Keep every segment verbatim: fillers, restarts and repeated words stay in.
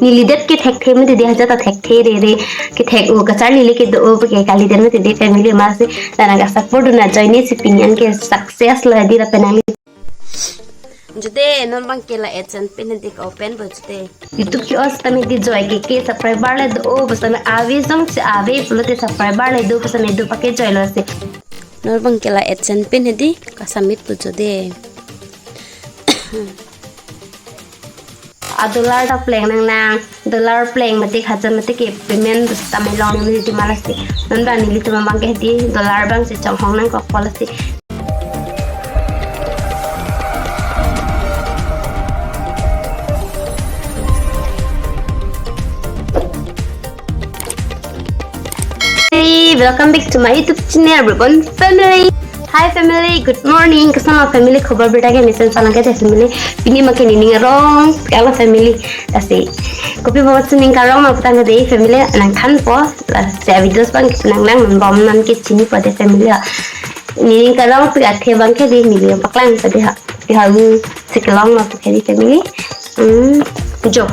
Neli det ke thekthe mati di, ajat ta thekthe re re. Kethek-o kacharli le kedo-o ke kalidet mati di family amatsi. La nangkasupport dun ajoine si pini an ke success lo hedi lapen nangli. Jode non abang ke la AdSense pin hedi ke-open po jode. YouTube ke-os tame di joy ke ke subscriber le do-o, basta me ave jongsi ave pulote subscriber le do, basta me do pake joy lo si. Non abang ke la AdSense pin hedi ka-submit po jode. A dollar ta pleng nang nang, dollar pleng mati hajar mati ke payment basta me long nang di ma lasi. Non abang nelitum abang ke di dollar abang si chonghong nangkokpo lasi. Hey, welcome back to my YouTube channel, Rubon Family. Hi family, good morning. Koson lo family, khobor birta ke mesen salang ke family. Pini abang ke nening arong, kalau family. Lasi kopi bom si nening karong ma putang ke di family nangthanpo. Lasi videos abang ke nang nang bom nang ke chinipo di family. Nening karong pi athe abang ke di nening paklang ke di ha. Pi ha wi si kelong ma pu ke di family. Hmm, jo.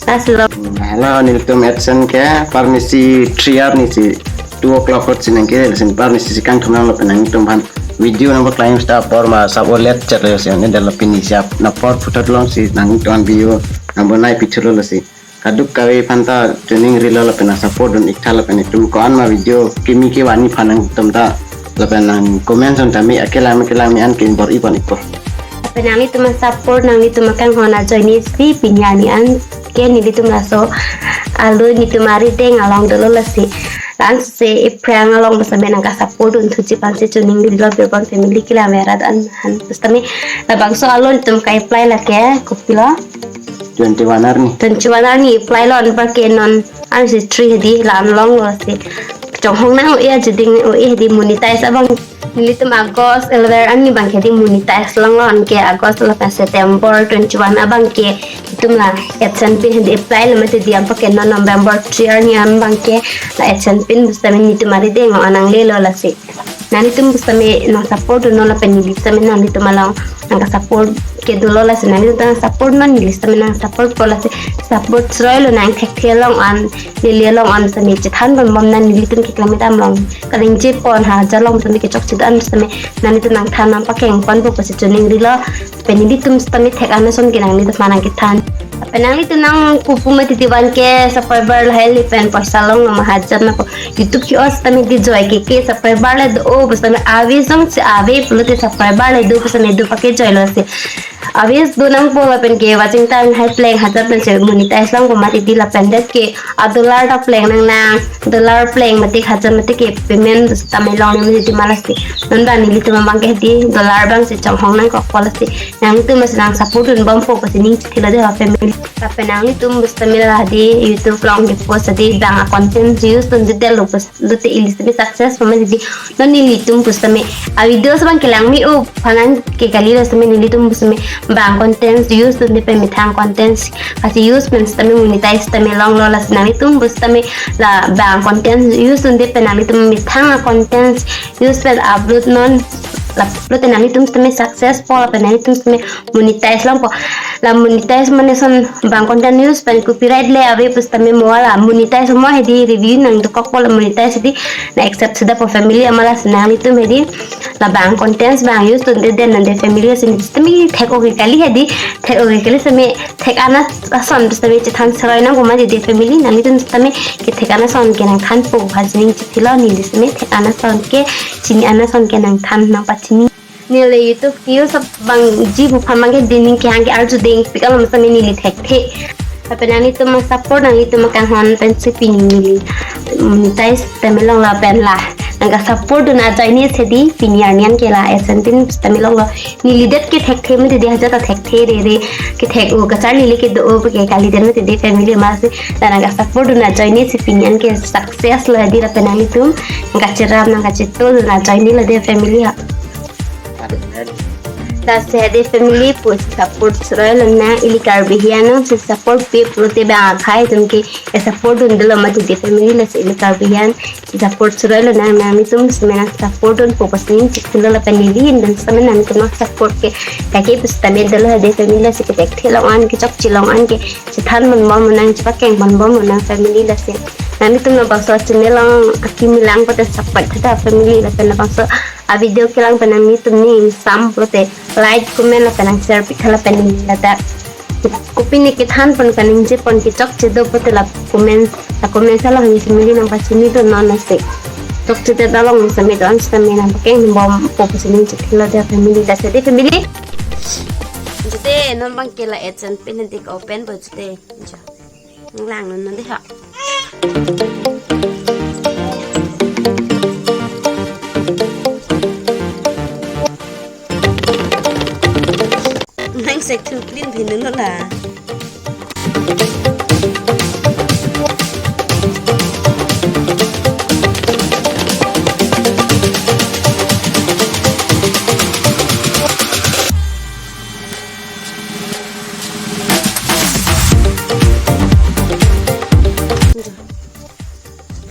Lasi lo. Hala nelitum AdSense ke parmisi three arni si two o'clock ahut si nang ke, lasi parmisi si kangthum nang lapen nangtum aphan video nangpaklang seta apor ma sab olet chat le si ne dal pini siap na apor puthot long si nangtum aphan video nangbonai pithulo lasi. Kadokave aphan ta choningrilo lapen nangsupport dun iktha lapen itum ko-an ma video kimi kevan aphan nangtum ta lapen nang comment son tame akelang akelang me an ke bor-i pon ikpo. Lapen nanglitum asupport, nanglitum akanghon ajoine si pini arni an ke nelitum laso alo nelitum arideng along dolo lasi. La-an si April along basta me nangkasupport dun thuji aphan si choningrilo Birbon family kelang verat an han. Basta me labangso alo nelitum ka-apply lake kopilo? Twenty-one arni. Twenty-one arni apply lo, anparke non arni si three hedi la-an longlo si. Chonghong nang o-e ajuding o-e hedi monetize abang. Nelitum August eleven arni abang ke di monetize longlo, anke August lapen September twenty-one abang ke itum la AdSense pin hedi apply lo mati di, anparke non November three arni abang ke la AdSense pin basta me nelitum arideng o-an nanglelo lasi. Nanglitum basta me nangsupport dun non lapen neli basta me nanglitum along nangkasupport ke dolo lasi, nanglitum nangsupport non neli basta me nangsupport po lasi. Support choroilo nang thekthe along an, lele along an basta me chethan pon bom nang nelitum keklemedam along. Kaningje pon hajar along basta me kechokche do-an basta me nanglitum nangthan nangpakeng ponpo pusi choningrilo. Lapen nelitum basta me thek-an ason ke nanglitum aphan nangkethan. Lapen nanglitum nang pupu mati di abang ke subscriber lahai le pen poisa longlo ma hajar nangpo. YouTube ke-os tame di joy ke ke subscriber le do-o, basta me ave jongsi ave pulote subscriber le do, basta me do pake joy lo si. Ave do nangpo lapen ke watching time hai pleng hajar pen si monetize longpo mati di lapen det ke a dollar ta pleng nang nang, dollar pleng mati hajar mati ke payment basta me long nang di ma lasi. Non abang nelitum abang ke di dollar abang si chonghong nangkokpo lasi. Nanglitum basta nangsupport dun bompo pusi ning chithilo de ha family. Lapen nanglitum basta me la di YouTube along di post di bang a-content use dunde detlo pusi lote ili basta me success pama di. Non nelitum basta me a-videos abang kelang me-o aphan an ke kalilo basta me nelitum basta me bang content use dunde pen methang content kasi use pen basta me monetize basta me longlo lasi, nanglitum basta me la bang content use dunde pen nanglitum methang a-content use pen upload non, la upload te nanglitum basta me success po lapen nanglitum basta me monetize longpo. La monetize mane son bang content use pen copyright le ave pusitame mo la monetize mo hedi review nangdokokpo, la monetize hedi na accept suda po family amat lasi nanglitum hedi la bang content bang use dunde det nang de family si pusitame thek-o ke kali hedi, thek-o ke kali sitame thek-an ason pusitame chethan seroi nangpo mati di family, nanglitum sitame ke thek-an ason ke nangthanpo ha sining chithilo, neli sitame thek-an ason ke chini-an ason ke nangthan nangpachini. Neli YouTube views abang ji bu phamang ke dining kehang ke arju ding pik alam sitame neli thekthe. Lapen nanglitum asupport, nanglitum akanghon pensi pini neli monetize tame longlo pen la nangkasupport dun ajoine si di pini arni an ke la AdSense pin tame longlo. Neli det ke thekthe mati di, ajat ta thekthe re re. Kethek-o kacharli le kedo-o ke kalidet mati di family amatsi. La nangkasupport dun ajoine si pini an ke success lo hedi, lapen nanglitum nangkacherap nangkacheto dun ajoine lo de family ha. Lasi hedi family pu support surai lonang, ili Karbi hian nangsi support pi pulote bang akhai atum ke e support dun dolo mati di family, lasi ili Karbi hian support surai lonang, nanglitum sitame nang support dunpo pusi ning chiklo lapen neli indon sitame nanglitum nang support ke kake pusitame dolo hedi family, lasi kethekthe long an kechokche long an ke chethan ponbom lonang, chepakeng ponbom lonang family, lasi nanglitum labangso channel along akimi lang pulote support tha family, lapen labangso a video kelang pen nanglitum ning sam pulote like, comment lapen nang share pitha lapen ning ladak kopine kethan pon kaningje pon kechokche do pulote la comment, la comment along hini family nang pachini do non nasi. Chokche do along sitame do an sitame nang pakeng bompo pusi ning chiklo de family, lasi hedi family. Jute non abang ke la agent pen hedi open po jute. Lang non non de ha. Nang sek thu clean phin non la.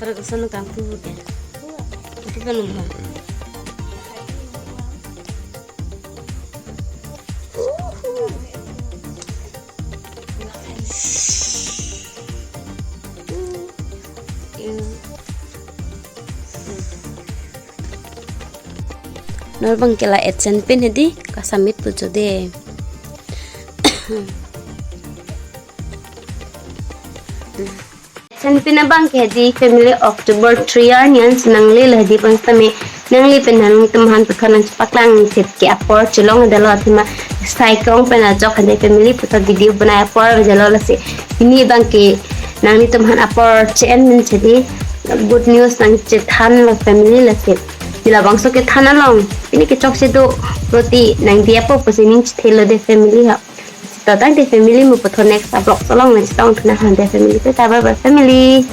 Para kesan kangpu ke. Itu kan lupa. Non abang ke la agent pen hedi ka submit po jute. Agent pen abang ke hedi family October three arni an si nanglelo hedi bang sitame nangli pen nangtum aphan puthot nang chepaklang set ke apor chelong dolo athema sai kong pen ajok hedi family puthot video bonai apor dolo, lasi pini abang ke nanglitum aphan apor che-en pen hedi good news nang chethanlo family, lasi di labangso kethan along pini kechokche do pulote nang diyapo pusi ning chethelo de family ha. To tangte family, mo puthot next vlog along nang chetong thunang hande family, tata bye bye family.